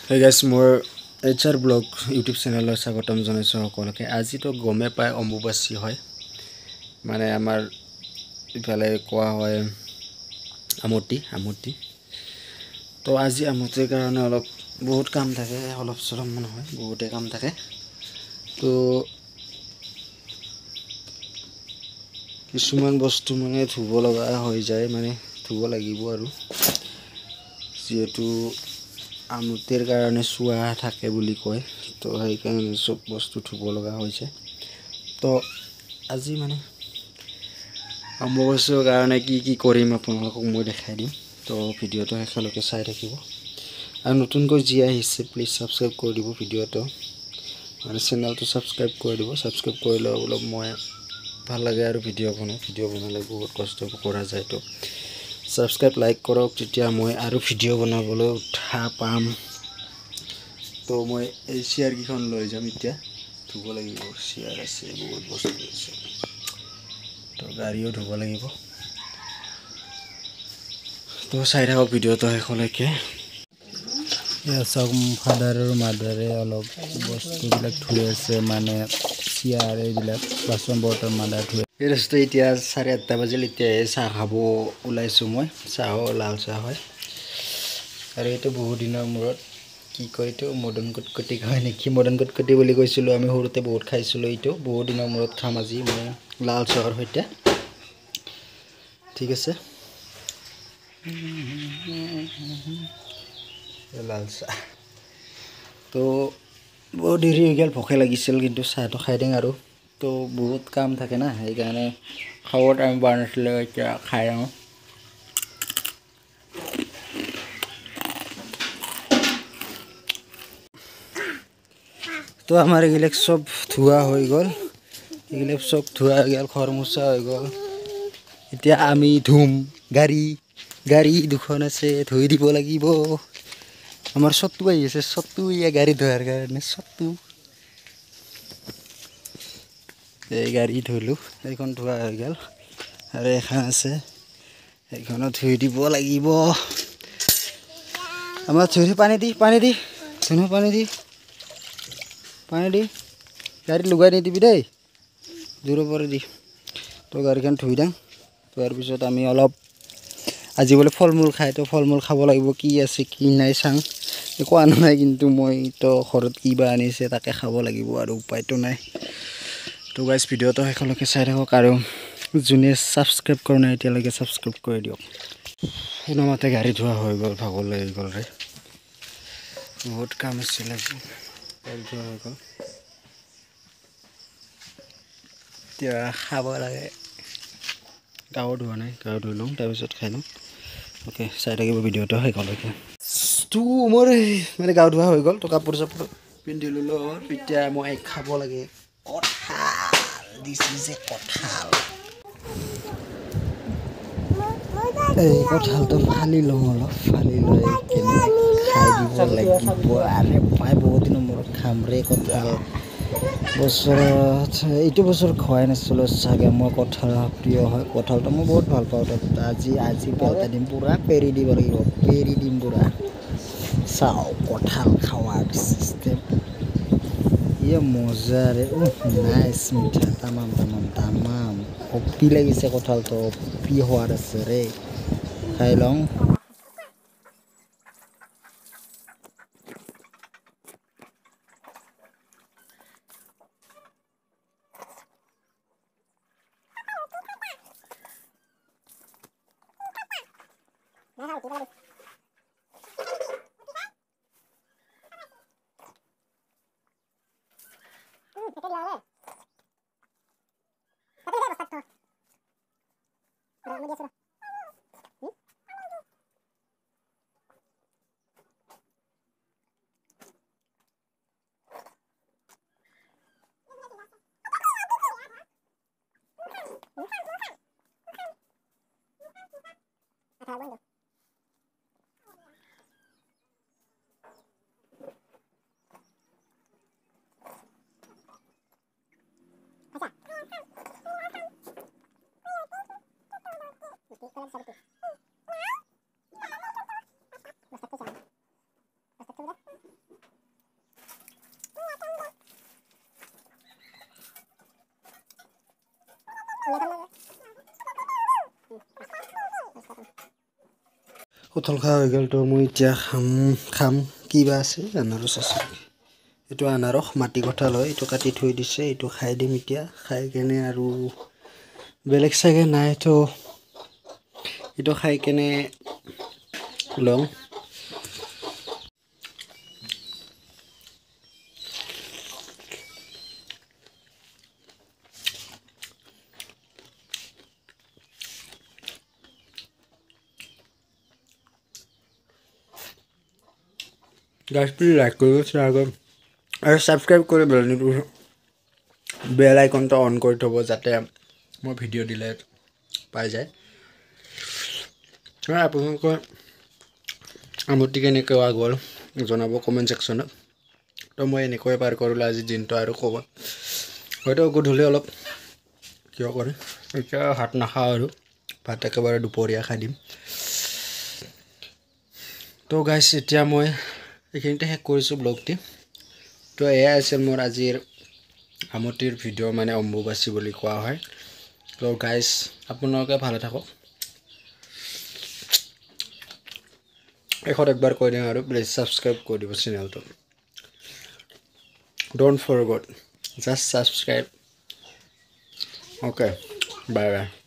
Hey guys, মোৰ H R blog YouTube চেনেললৈ স্বাগতম জনাইছোঁ সকলোকে। আজিতো গমেই পায় অম্বুবাচী হয়, মানে আমাৰ ইফালে কোৱা হয় আমতি আমতি। তো আজি আমতিৰ কাৰণে অলপ বহুত কাম থাকে, অলপ চলপ নহয় বহুতে কাম থাকে। তো কিছুমান বস্তু মানে ধুব লগা হৈ যায়, মানে ধুব লাগিব আৰু, যিহেতু আমতিৰ কাৰণে চোৱা থাকে বুলি কয়, তো সেইকাৰণে চব বস্তু ধুব লগা হৈছে। তো আজি মানে অম্বুবাচীৰ কাৰণে কি কি কৰিম আপোনালোকক মই দেখাই দিম। তো ভিডিঅ'টো শেষলৈকে চাই থাকিব, আৰু নতুনকৈ যি আহিছে প্লিজ ছাবস্ক্ৰাইব কৰি দিব ভিডিঅ'টো, আৰু চেনেলটো ছাবস্ক্ৰাইব কৰি দিব। ছাবস্ক্ৰাইব কৰিলে অলপ মই ভাল লাগে আৰু ভিডিঅ' বনাই, ভিডিঅ' বনালে বহুত কষ্ট কৰা যায়। তো ছাবস্ক্ৰাইব লাইক কৰক, তেতিয়া মই আৰু ভিডিঅ' বনাবলৈ উৎসাহ পাম। তো মই এই চেয়াৰকেইখন লৈ যাম, এতিয়া ধুব লাগিব। চেয়াৰ আছে, বহুত বস্তু আছে, তো গাড়ীও ধুব লাগিব। তো চাই থাকক ভিডিঅ'টো শেষলৈকে। চাওক, ফাদাৰ আৰু মাদাৰে অলপ বস্তুবিলাক ধুই আছে, মানে চেয়াৰ এইবিলাক বাচন বৰ্তন মাদাৰ ধুই। এই দোস্ত, এতিয়া 8:30 বাজিল, এতিয়া এই চাহ খাব ওলাইছোঁ মই। চাহো লাল চাহ হয়, আৰু এইটো বহুত দিনৰ মূৰত কি কয় এইটো মদন কটকটি কয় নেকি, মদন কটকটি বুলি কৈছিলোঁ আমি সৰুতে, বহুত খাইছিলোঁ এইটো। বহুত দিনৰ মূৰত খাম আজি মই লাল চাহৰ সৈতে। ঠিক আছে, লাল চাহ। তো বহুত দেৰি হৈ গ'ল, ভোকে লাগিছিল, কিন্তু চাহটো খাই দিওঁ আৰু। তো বহুত কাম থাকে না, সেইকাৰণে খাব টাইম পোৱা নাছিলোঁ, এতিয়া খাই লওঁ। তো আমাৰ এইবিলাক চব ধোৱা হৈ গ'ল, এইবিলাক চব ধোৱা হৈ গ'ল, ঘৰ মোচা হৈ গ'ল। এতিয়া আমি ধুম গাড়ী, গাড়ী দুখন আছে, ধুই দিব লাগিব। আমাৰ চটু আহি আছে, চটু ইয়া গাড়ী ধোৱাৰ কাৰণে চটু। এই গাড়ী ধুলোঁ, এইখন ধোৱা হৈ গ'ল, আৰু এখন আছে, এইখনো ধুই দিব লাগিব। আমাৰ ধুই পানী দি, পানী দি ধুনু, পানী দি, পানী দি গাড়ীত লগাই নিদিবি দেই, দূৰৰ পৰা দি। তো গাড়ীখন ধুই দিওঁ, ধোৱাৰ পিছত আমি অলপ আজি বোলে ফল মূল খায়, তো ফল মূল খাব লাগিব। কি আছে কি নাই চাওঁ, একো আনা নাই, কিন্তু মই তো ঘৰত কিবা আনিছে তাকে খাব লাগিব আৰু, উপায়টো নাই। তো গাইজ, ভিডিঅ'টো শেষলৈকে চাই থাকক, আৰু যোনে ছাবস্ক্ৰাইব কৰা নাই এতিয়ালৈকে ছাবস্ক্ৰাইব কৰি দিয়ক। কোনোমতে গাড়ী ধোৱা হৈ গ'ল, ভাগৰ লাগি গ'ল ৰে, বহুত কাম আছিলে আজি, গাড়ী ধোৱা হৈ গ'ল। এতিয়া খাব লাগে, গাও ধোৱা নাই, গাও ধুই লওঁ, তাৰপিছত খাই লওঁ। অ'কে, চাই থাকিব ভিডিঅ'টো শেষলৈকে। তো মোৰ মানে গাও ধোৱা হৈ গ'ল, তো কাপোৰ চাপোৰ পিন্ধি ল'লোঁ। এতিয়া মই খাব লাগে কঁঠাল, দিছে যে কঁঠাল, এই কঁঠালটো ফালি লওঁ অলপ, ফালি লৈ কেনে খাই দিব লাগিব। আৰে ভাই, বহুত দিনৰ মূৰত খাম ৰে কঁঠাল, বছৰত এইটো বছৰ খোৱাই নাছিলোঁ চাগে মই। কঁঠাল প্ৰিয় হয়, কঁঠালটো মই বহুত ভাল পাওঁ। তাত আজি আজি পেলাই দিম, পূৰা পেৰি দিব লাগিব, পেৰি দিম পূৰা। চাওঁ কঁঠাল খোৱাৰ চিষ্টেম, ইয়ে মজা ৰে, নাইচ, মিঠা, তামাম তামাম তামাম অপি লাগিছে কঁঠালটো, অপি সোৱাদ আছে ৰে। খাই লওঁ। কঁঠাল খোৱা হৈ গ'ল। তো মই এতিয়া খাম খাম কিবা আছে, আনাৰস আছে, এইটো আনাৰস মাটি কঁঠাল হয়, এইটো কাটি থৈ দিছে, এইটো খাই দিম এতিয়া। খাই কেনে আৰু বেলেগ চাগে নাই, তো এইটো খাই কেনে লওঁ। গাইজ প্লিজ লাইক কৰিব, শ্বেয়াৰ কৰিব আৰু ছাবস্ক্ৰাইব কৰি বেল আইকনটো অন কৰি থ'ব, যাতে মই ভিডিঅ' দিলে পাই যায়। আপোনালোকৰ আমতি কেনেকুৱা গ'ল জনাব কমেণ্ট ছেকশ্যনত। তো মই এনেকৈয়ে পাৰ কৰিলোঁ আজি দিনটো, আৰু ক'ব হয়তো গধূলি অলপ কিয় কৰে, এতিয়া ভাত নাখাওঁ আৰু ভাত একেবাৰে দুপৰীয়া খাই দিম। তো গাইজ এতিয়া মই এইখিনিতে শেষ কৰিছোঁ ব্লগটি। তো এয়াই আছিল মোৰ আজিৰ আমতিৰ ভিডিঅ', মানে অম্বুবাচী বুলি কোৱা হয়। তো গাইজ আপোনালোকে ভালে থাকক। শেষত একবাৰ কৈ দিওঁ আৰু প্লিজ ছাবস্ক্ৰাইব কৰি দিব চেনেলটো, don't forget, just subscribe. Okay, bye bye.